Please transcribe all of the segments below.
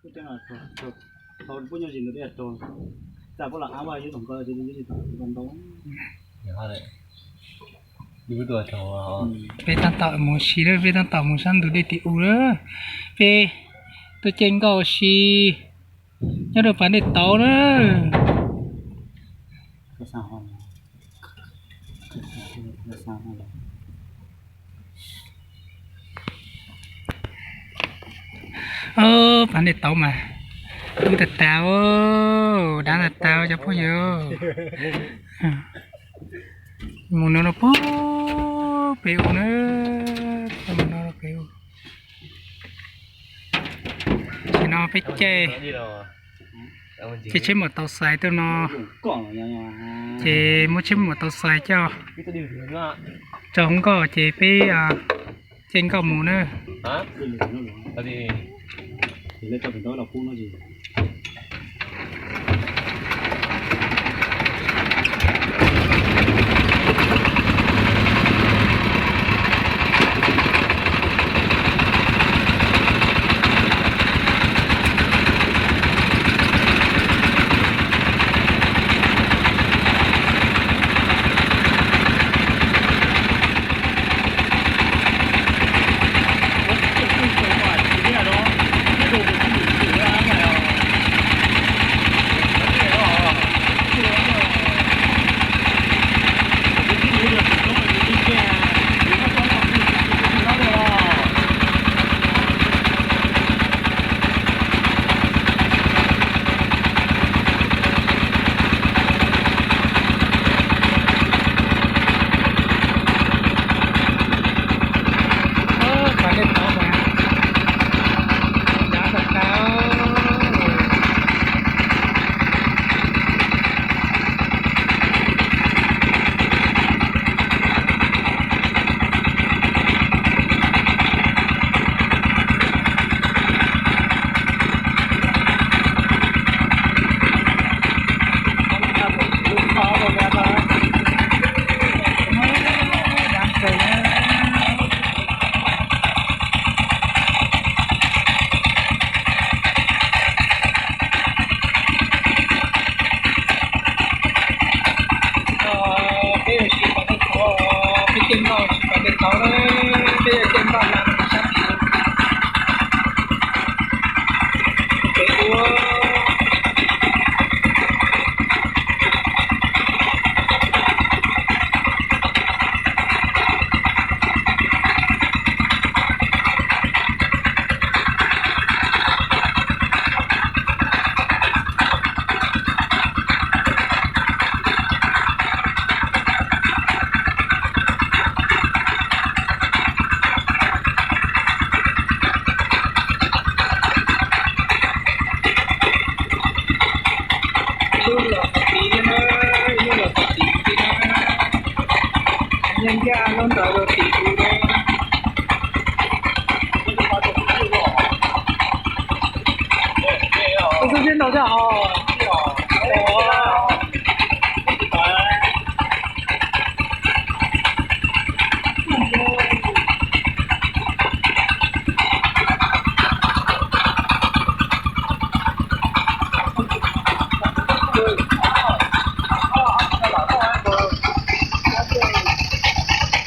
Peb tab tom mus si lawm, peb tab tom mus sab ntug dej tim u lawm. Peb tuaj caij nkoj ua si nyob rau pas dej tauv na. Pas dej tauv mas ub tag tag, dab tag tag cov phooj ywg. Mus no rau pem u na, mus no rau pem u. Ces no peb caij, caij tsheb maus taus xais tuaj no, ces muab tsheb maus taus xais coj tso hauv nkoj ces peb caij nkoj mus na. Peb yuav tsis pom dej tauv, peb caij nkoj tsis pom dej tauv na, peb yuav caij nkoj hla mus sab tid. Peb ua Ib lub los tod tid na, ib lub los tod tid na. Nyob ncaj lub ntawd rau tim u na. Tus xib ntau zaj hos.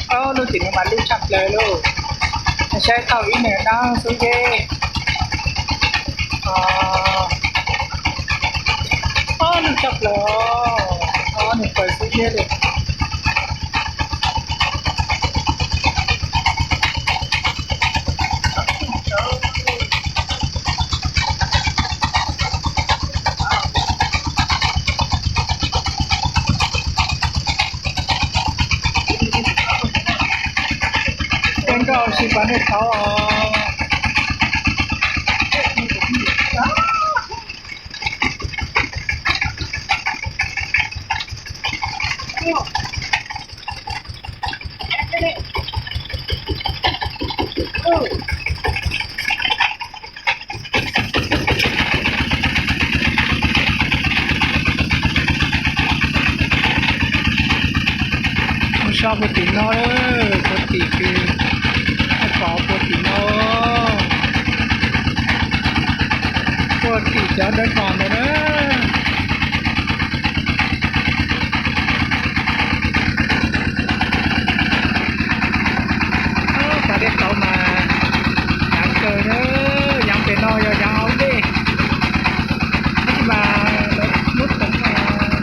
Ob lub tim no mas lub tshaj plaws lauj. Saib tau ib niag dab xub zeb. Ob lub tshaj plaws, ob niag pawg xub zeb li. Tej nkauj ua si pom dej tauv os. Mus so puag tim no, puag tim kws, pom puag tim no. Tuaj tim cov dawb mos ntawd na. Pas dej tauv mas yaav kawg na, yaav pem no yog yaav hauv dej. Tab sis mas lawv muab teev,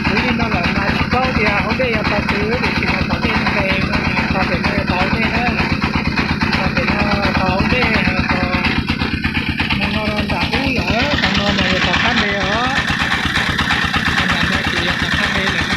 kuv li no lawm mas tsis paub tias hauv dej yog tog twg, tiam sis mas tom dej nqes no, tog pem no yog tog hauv dej na, tog pem no tog hauv dej, tog mus no nram ub lawm, tog no mas yog tog qab npe os, tog nram no ces yog tog qab npe lawm.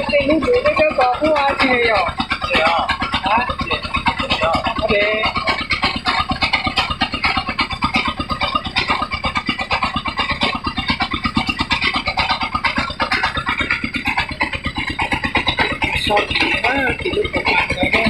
Tej lub duv dawb dawb ko hu ua dab tsi ne yom? So, tim lub pam ntawd ne.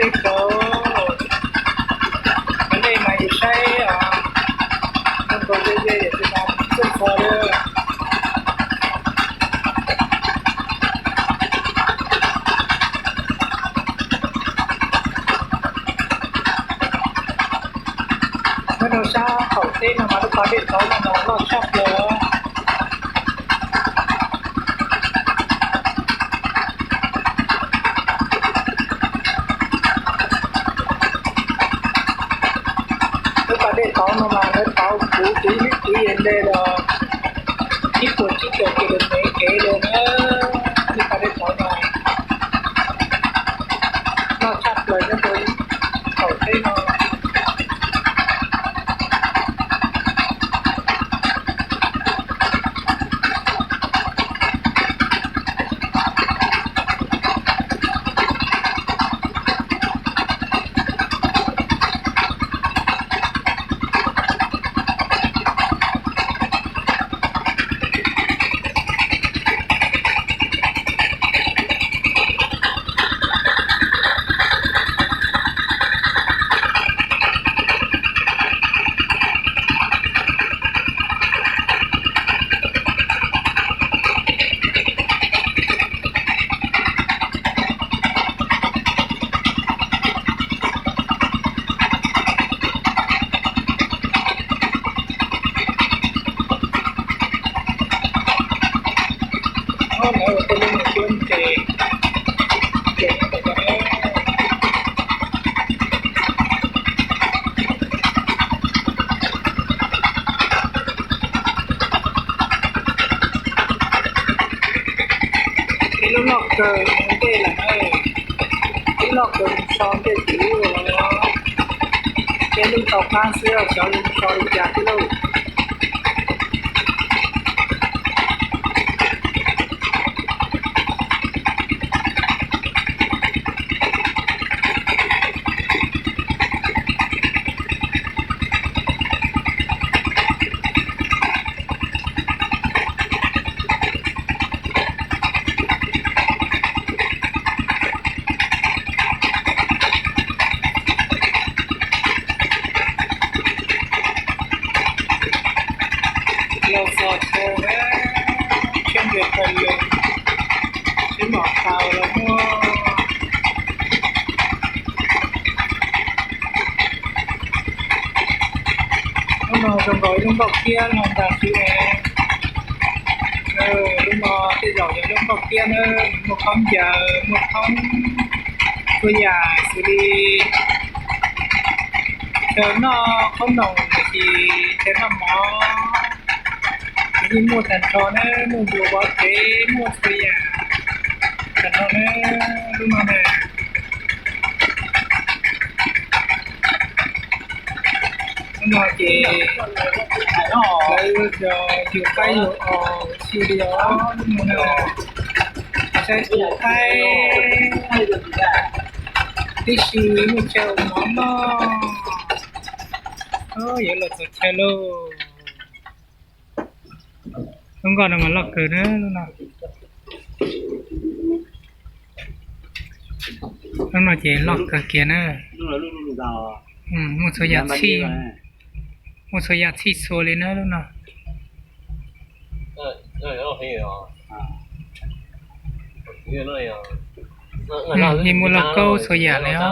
Tej kauv, nej mas yus saib zoo nkaus ze ze yam tsis mas txawj txog li. Nyob rau sab qaum teb no mas lub pas dej tauv no mas loj tshaj plaws. Lub pas dej tauv no mas lawv tauv puv kwv ib lub kwv yees nte los ib puas tsib caug kilomev kev li na. Lub pas dej tauv no loj tshaj plaws nyob rau qaum teb no. Ntej lawm na, ib loj kawg mus so ntej tid los, peb lub tau qab xwb xyov zoo so li cas thiab lauj. Los txog chaw na, tsheb nres tawm lawm, tsheb mom tau los muaj. Lub no zoo nkaus ib lub nkauj kiab no ntag xwb ne. Lub no tej zaum yog lub nkauj kiab na, muaj khaub ncaws, muaj thoob, txhua yam xws li chaw noj qhob noom los sis chaw noj mov, yeej muaj tag nrho na, muaj npua vov tsev, muaj txhua yam tag nrho na, lub no na. Lub no ces lawv yog yus qaib yus os xwb li os, lub no na, saib tus qaib tib si muaj chaw ua mov noj. Yuav los txog chaw lauj. Lub nkoj no mas loj kawg na, lub no. Lub no ces loj kawg kiag na. Muaj txhua yam txhij, muaj txhua yam txhij txhua li na lub no. Yeej muaj lauj kaub txhua yam li os.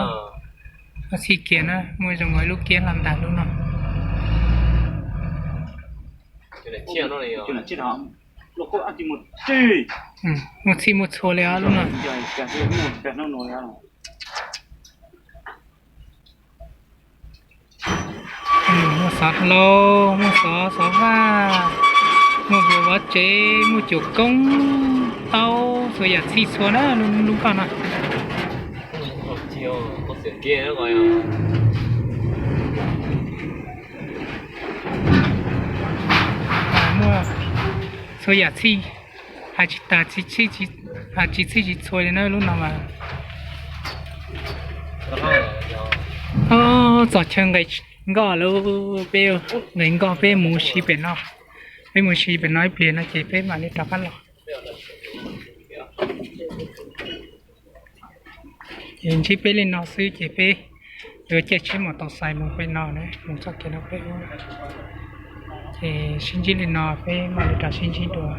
Loj txhij kiag na, muaj zoo nkaus ib lub kiab hlo ntag lub no. Muaj txhij muaj txhua li os lub no. Muaj xov hlau, muaj xov, xov vaj, muaj npua vov tsev, muaj cuam koob, taub, txhua yam txhij txhua na lub nkoj no. Muaj txhua yam txhij, hais tsis tas, hais tsis txhij tsis txhua li na lub no mas. Txog chaw nqes nkoj lawm, peb nqes nkoj peb mus si pem no, peb mus si pem no ib pliag no ces peb mam li rov qab los. Ces ntsib peb li no xwb ces peb yuav caij tsheb mos tau xais mus pem no na, mus txoj kev no peb ua. Ces sib ntsib li no peb mam li rov sib ntsib dua.